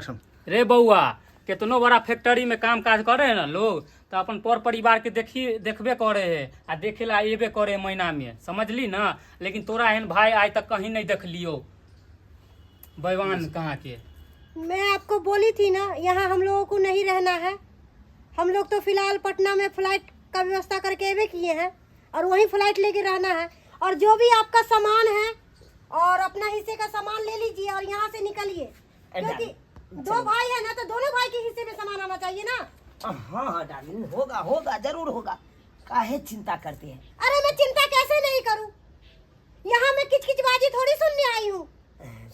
रे बौआ, केतनो बड़ा फैक्ट्री में काम काज करे है ना लोग, तो अपन पर परिवार के देखी देखबे करे है आ देखे ला एबे करे है महीना में, समझली ना। लेकिन तोरा एहन भाई आइ तक कहीं नहीं देखलियो, बेईमान कहाँ के। मैं आपको बोली थी ना, यहाँ हम लोगों को नहीं रहना है। हम लोग तो फिलहाल पटना में फ्लाइट का व्यवस्था करके एबे किए हैं और वहीं फ्लाइट लेके रहना है। और जो भी आपका सामान है और अपना हिस्से का सामान ले लीजिए और यहाँ से निकलिए, क्योंकि दो भाई है ना, तो दोनों भाई के हिस्से में सामान आना चाहिए ना। हाँ हाँ डार्लिंग, होगा होगा, जरूर होगा, काहे चिंता करते हैं। अरे मैं चिंता कैसे नहीं करूं, यहाँ मैं किचकिचबाजी थोड़ी सुनने आई हूँ।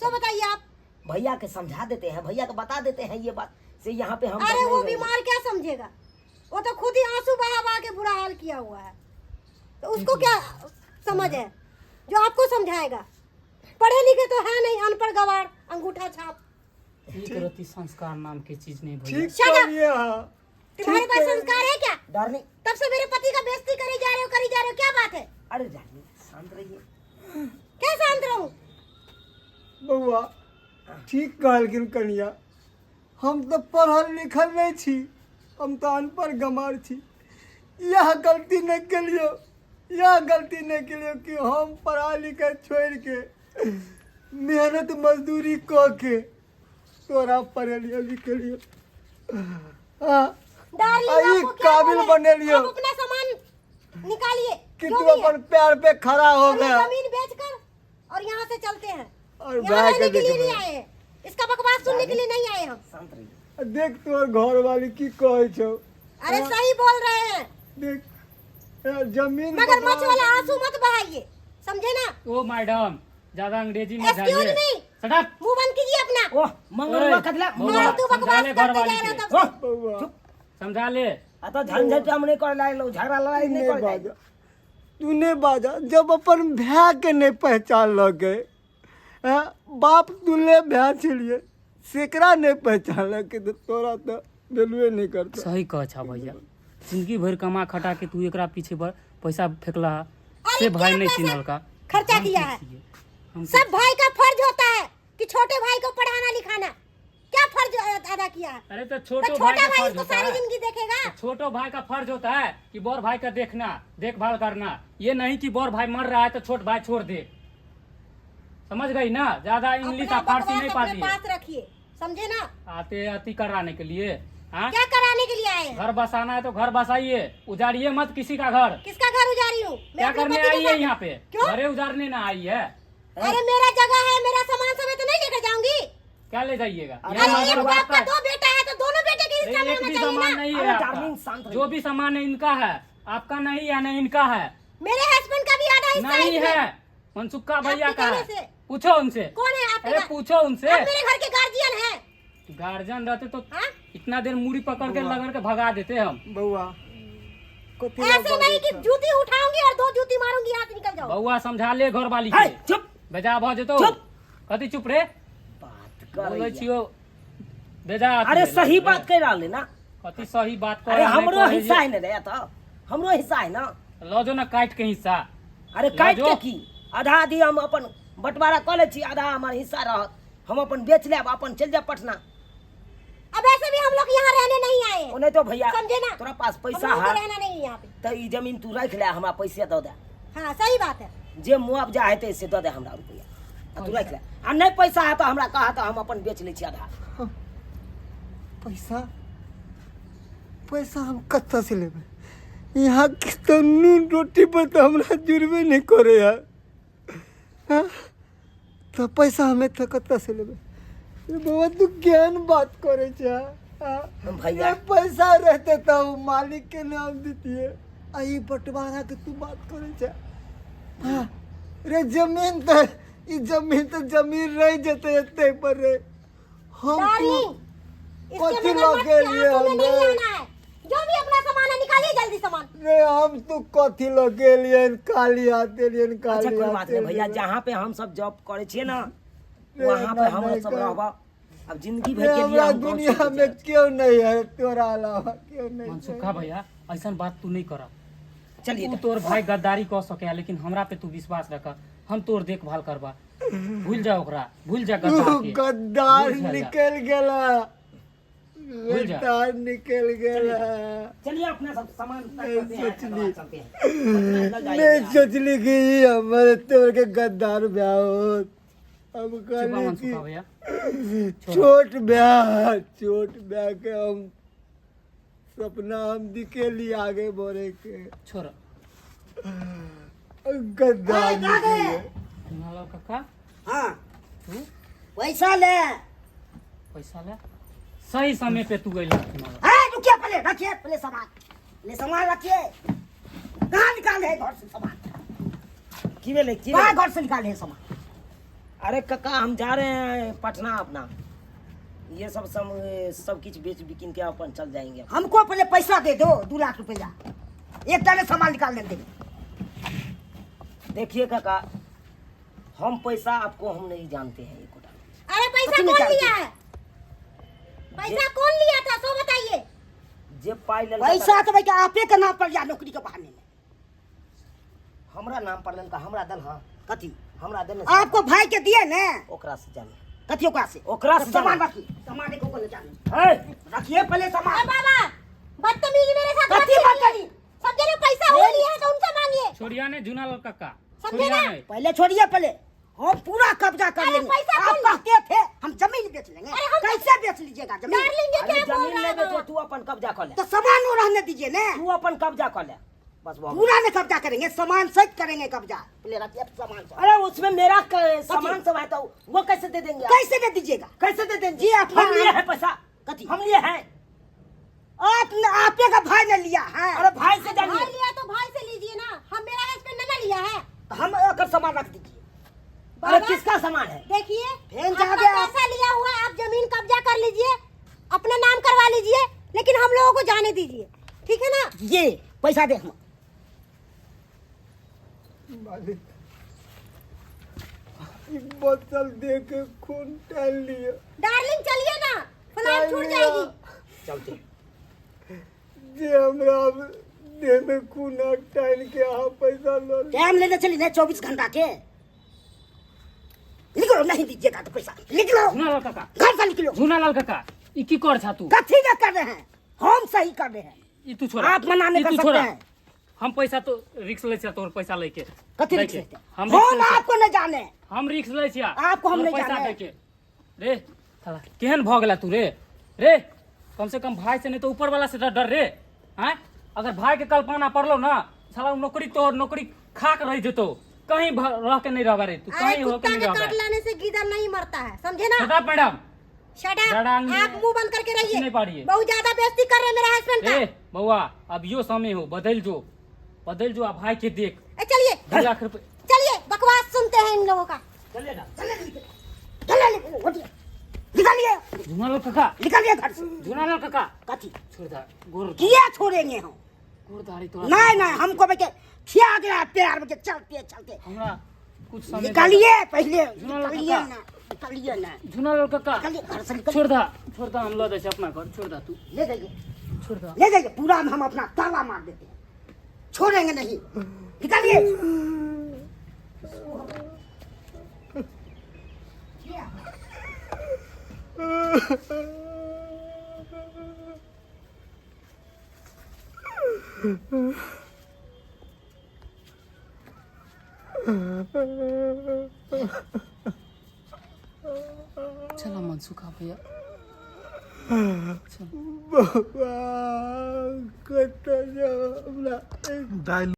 सो बताइए आप। भैया के समझा देते हैं, भैया के बता देते हैं ये बात से यहाँ पे हम अरे सब वो नहीं रहेंगे। बीमार क्या समझेगा, वो तो खुद ही आंसू बहा बहा के बुरा हाल किया हुआ है, तो उसको क्या समझ है जो आपको समझाएगा। पढ़े लिखे तो है नहीं, अनपढ़ गवार, अंगूठा छाप। एक रति संस्कार नाम के चीज नहीं भैया। ठीक Shut up! कहलिए अहाँ। तुम्हारे ठीक पास है। संस्कार है क्या? डार्लिंग, तब से मेरे पति का बेइज्जती करी जा रहे हो, करी जा रहे हो, क्या बात है? अरे डार्लिंग शांत रहिए। क्या शांत रहूं? बौआ ठीक कहलखिन कनिया, हम तऽ पढ़ल लिखल नहि छी, हम तऽ अनपढ़ गमार छी। इएह गलती नहि केलियौ, इएह गलती नहि केलियौ कि हम पढ़ाइ लिखाइ छोड़िके मेहनत मजदूरी कऽ के तोरा पढ़ेलियौ लिखेलियौ। हाँ, डार्लिंग, आ ई आपको क्या काबिल बोले? बनेलियौ आप अपना सामान निकालिए कि जो तू भी है। अपन पैर पे खड़ा हो और ये गया जमीन बेचकर और यहाँ से चलते हैं। और यहाँ भाई के रहने के लिए देखबै। नहीं आए हैं, इसका बकवास सुनने के लिए नहीं आए हम। शांत रहिए। देख तोहर घर वाली की कहै छौ। अरे सही बोल रहे हैं। देख ए, जमीन मगरमच्छ बता- वाला आंसू मत बहाइए, समझे ना? ओ मैडम, ज्यादा अंग्रेजी में एक्सक्यूज जाइए। मी। Shut up. मुंह बंद कीजिए अपना। ओह मंगरुआ ओए, कतला बौआ, फालतू समझा बकवास ले घर करते वाली जा रहे हो के। तब से। ओह, बौआ चुप। समझा ले। आ तो झंझट हम नहीं कर लाए, झगड़ा लड़ाई तू नहीं नहीं कर लाए। बाजा, तू नहीं बाजा, जब अपन भाय के नहीं पहचान लगे, हैं? बाप तुले भाय छलिए सेकरा नहीं पहचान लगे तो तोरा तो वैल्यूए नहीं करता। सही कह छा भैया, जिंदगी भर कमा खटा के तू एकरा पीछे पर पैसा फेंकला अरे से भाई क्या नहीं पैसा चिन्हलका, खर्चा हम किया की है? छियै? हम की सब भाई का फर्ज होता है कि छोटे भाई को पढ़ाना लिखाना, क्या फर्ज अदा किया है? अरे तो तो छोटो भाई छोटा का भाई फर्ज इसको होता सारी है, जिंदगी देखेगा। तो छोटो भाई का फर्ज होता है कि बड़ भाई का देखना देखभाल करना, ये नहीं कि बड़ भाई मर रहा है तो छोट भाई छोड़ दे। समझ गई ना? ज्यादा इंग्लिश अपना आ फारसी बकवास नहीं अपने पाती है। पास रखिए, समझे ना? आते अति कराने के लिए। हाँ, क्या कराने के लिए आए हैं? घर बसाना है तो घर बसाइए, उजाड़िए मत किसी का घर। किसका घर उजाड़ी हूँ मैं? क्या अपने करने पति के आई है साथ- यहाँ पे? क्यों? घरे उजाड़ने ना आई है। अरे मेरा जगह है, मेरा सामान सब है, तो नहीं लेकर जाऊंगी। क्या ले जाइएगा? अरे यहाँ अरे एक हमारा बाप का रास्ता है। दो बेटा है तो दोनों बेटे के हिस्सा अरे में एक होना भी चाहिए सामान ना। नहीं है अरे आपका। डार्लिंग, शांत जो रहिए। भी सामान है इनका है, आपका नहीं है, नहीं इनका है। मेरे हस्बैंड का भी आधा हिस्सा नहीं इसमें। है, मनसुखा भैया आपके का कहने है। से। पूछो उनसे। कौन है आपके? अरे पूछो उनसे। आप मेरे घर के गार्जियन हैं। गार्जियन रहते तो हाँ? इतना देर मुड़ी पकड़ के लगड़ के भगा देते हम। बौआ कथी लए ऐसे नहीं कि बाजै छौ? जूती उठाऊंगी और दो जूती मारूंगी, यहाँ से निकल जाओ। बउआ समझा ले घर वाली है, के। चुप। बेजा भ जेतौ। चुप। कथी चुप रे? बात कर बोलै छियौ बेजा। अरे सही बात कह रहल है ना। कथी सही बात कर अरे रहल है? हमरो कहै हिस्सा जे- है ना रे, तो हमरो हिस्सा है ना। लऽ जो ना काटि के हिस्सा। अरे काटि लऽ के जो। की, आधा आधी हम अपन बंटवारा कऽ लै छी, आधा हमर हिस्सा रहत, हम अपन बेच लेब, अपन चलि जायब पटना। अब ऐसे भी हम लोग यहाँ रहने नहीं आए हैं, ओनाहितो भैया समझे ना? तोरा पास हम पैसा लोगों को है रहना नहीं है यहाँ पे। तऽ ई जमीन तू राखि ले, हमरा पैसे दऽ दे। हाँ सही बात है। जे मुआवजा हेतै से दऽ दे हमरा रुपैआ, आ तू राखि ले। आ नहि पैसा है तऽ हमरा कह तऽ हम अपन बेच लै छी आधा। पैसा पैसा हम कतऽ से लेबै? यहाँ के तऽ नून रोटी पर तऽ हमरा जुड़बे नहि करे है, हाँ? तऽ पैसा हम एतऽ कतऽ से लेबै? रे बौआ तू केहन बात करै छै, हाँ? भैया। रे पैसा रहते तऽ ओ मालिक के नाम दितियै, आ ई बंटवारा के तू बात करै छै, हाँ? रे जमीन तऽ ई जमीन तऽ जमीन रहि जेतै एते पर रे। हम तू डार्लिंग, इसके कथी मगरमच्छ लऽ के गेलियै आंसू में हम नहीं रे? आना है। जो भी अपना सामान है निकालिए जल्दी सामान। रे हम तू कथी लऽ गेलियन? खाली हाथ एलियन, अच्छा खाली कोई हाथ बात नहीं भैया, एलियन। जहाँ पे हम सब जॉब करे छियै ना रे, वहाँ पे ना, हम नहीं सब कर। रहब अब जिंदगी रे भर के लिए। हमरा हम गाँव दुनिया छोड़ के में जाए। क्यों नहीं है तोरा अलावा, क्यों नहीं है। मनसुखा भैया, ऐसन बात तू नहीं कर। चलिए तू तोर भाई गद्दारी कऽ सके, लेकिन हमरा पे तू विश्वास रख, हम तोर देखभाल करबा। भूल जा ओकरा, भूल जा गद्दार के। गद्दार भूल जा। निकल गेला, भूल जा। गद्दार निकल गेला। चलिए अपना सब सामान पैक नहीं करते हैं, सोचली। चलते हैं। पटना जाएंगे नहीं आप। सोचली कि ई हमर तोर के गद्दार ब्याह होत। हम चुपा कहली मन कि सुखा भैया। छोट ब्याह, छोट ब्याह के हम सपना हम दिखेली आगे बढ़े के। छोड़। गद्दार अरे, का निकल गेल। नाला काका। हाँ। तू पैसा ले। पैसा ले, सही समय पे तू गइल। अरे रुकिए पहले, रखिए पहले सामान, ले सामान रखिए। कहाँ निकाल है घर से सामान? की भेलै, की कहाँ घर से निकाले हैं सामान? अरे काका, हम जा रहे हैं पटना अपना, ये सब सब सब कुछ बेच बिकिन के अपन चल जाएंगे। हमको पहले पैसा दे दो, 2 लाख रुपया, एक दाने सामान निकाल लेते। देखिए काका, हम पैसा आपको हम नहीं जानते हैं एक। अरे पैसा कथी कौन निकालते? लिया है? पैसा कौन लिया था, सो बताइए। जे पाई लेलका। पैसा तो भैया आपे के नाम पर या नौकरी के बहाने में। हमरा नाम पर लेलका, हमरा दल। हाँ। कथी? हमरा दल। आपको भाई के दिए ने। ओकरा से जाने। कथी ओकरा से? ओकरा से तो सामान जाने। रखिए, सामान एको को ले जाने। ए, रखिए पहले अरे सामान। बाबा, बदतमीजी मेरे साथ मत कथी कीजिए। बदतमीजी? सब जने पैसा हो लिया है तो उनसे मांगिए। छोड़िया ने झुनालाल काका। समझे छोड़िया ना? ने। पहले छोड़िए, पहले हम पूरा कब्जा कर अरे लेंगे। पैसा आप कौन- कहते थे हम जमीन बेच लेंगे। अरे हम- कैसे बेच लीजिएगा जमीन? डार्लिंग, ये अरे क्या बोल जमीन रहा है लेबे तो बाबा? तू अपन कब्जा कर ले। तो सामान वो रहने दीजिए ना। तू अपन कब्जा कर ले बस, बहुत। पूरा नहीं कब्जा करेंगे, सामान सहित करेंगे कब्जा। पहले रखिए सामान सब। अरे उसमें मेरा सामान सब है तो वो कैसे दे देंगे आप? कैसे दे दीजिएगा? कैसे दे देंगे? जी, आप- हम लिए हैं पैसा। कथी? हम लिए हैं। आप आपे का भाई ने लिया है। अरे भाई से भाई जानिए। लिया तो भाई से लीजिए ना, हम मेरा हस्बैंड ने ना लिया है। तो हम अगर सामान रख दीजिए। अरे बाबा, किसका सामान है? देखिए, फेन आपका जाके आप- पैसा लिया हुआ है, आप जमीन कब्जा कर लीजिए, अपना नाम करवा लीजिए, लेकिन हम लोगों को जाने दीजिए, ठीक है ना? ये पैसा दे हम। मालिक, ई बोतल दे के खून टहल लिया। डार्लिंग, चलिए ना, फ्लाइट छूट जाएगी। चलते हैं। जे हमरा अब देह में खून टहल के अहाँ पैसा लऽ लिअ। टाइम लेने चली ना 24 घंटा के। निकलो, नहीं दीजिएगा तो पैसा, निकलो। झुनालाल काका। घर से निकलो। झुनालाल काका, ई की कर छा तू? कथी ना कर रहे हैं, हम सही कर रहे हैं। ई तू छोड़। आप मना नहीं ई कर तू सकते छोड़ा। हैं। हम पैसा तो रिक्स लै छियै तोहर पैसा लैके। कथी रिक्स लैके। लेते हैं? हम रिक्स हम लै छियै। आपको नहीं जाने। हम रिक्स लै छियै। आपको हम तोहर नहीं पैसा जाने। दैके रे। साला केहन भऽ गेला तू रे? रे कम से कम भाई से नहीं तो ऊपर वाला से डर रे। आँय, अगर भाई के कल्पना पड़लो ना, साला उ नौकरी तोहर नौकरी खा के रह जेतो। कहीं रह के नहीं रहबा रे तू। अरे कहीं हो के कुत्ता नहीं के रहबा। काट लाने से गीदड़ नहीं मरता है, समझे ना? Shut up, madam. Shut up. ज्यादा नहीं- आप मुंह बंद करके रहिए। नहीं पाड़िए। बहुत ज्यादा बेइज्जती कर रहे हैं मेरा हस्बैंड ए का। बउआ, अब यो समय हो, बदल जो, बदल जो, आ भाई के देख। ए, चलिए। 2 लाख रुपए। चलिए, बकवास सुनते हैं इन लोगों का। चलिए ना। चले निकलो, उठिए। निकलिए। झुनालाल काका। निकलिए घर से। झुनालाल काका। कथी? छोड़ दा गोर। किया छोड़ेंगे हम? गोर दाढ़ी तोरा। नहीं नहीं, हमको बेटे खिया गया प्यार में, चलते चलते। हमरा कुछ समय निकलिए पहले। झुनालाल निकलिए काका। ना, निकलिए ना। झुनालाल काका। निकलिए घर से, निकलिए। छोड़ दा, छोड़ दा, हम लऽ जाइ छी अपना घर, छोड़ दा तू। ले जाइए। छोड़ दा। ले जाइए, पूरा हम अपना ताला मार देते हैं, छोड़ेंगे नहीं। निकलिए। चला मनसुखा भैया, चल। बउआ, कतऽ जाउ हमरा? दालि।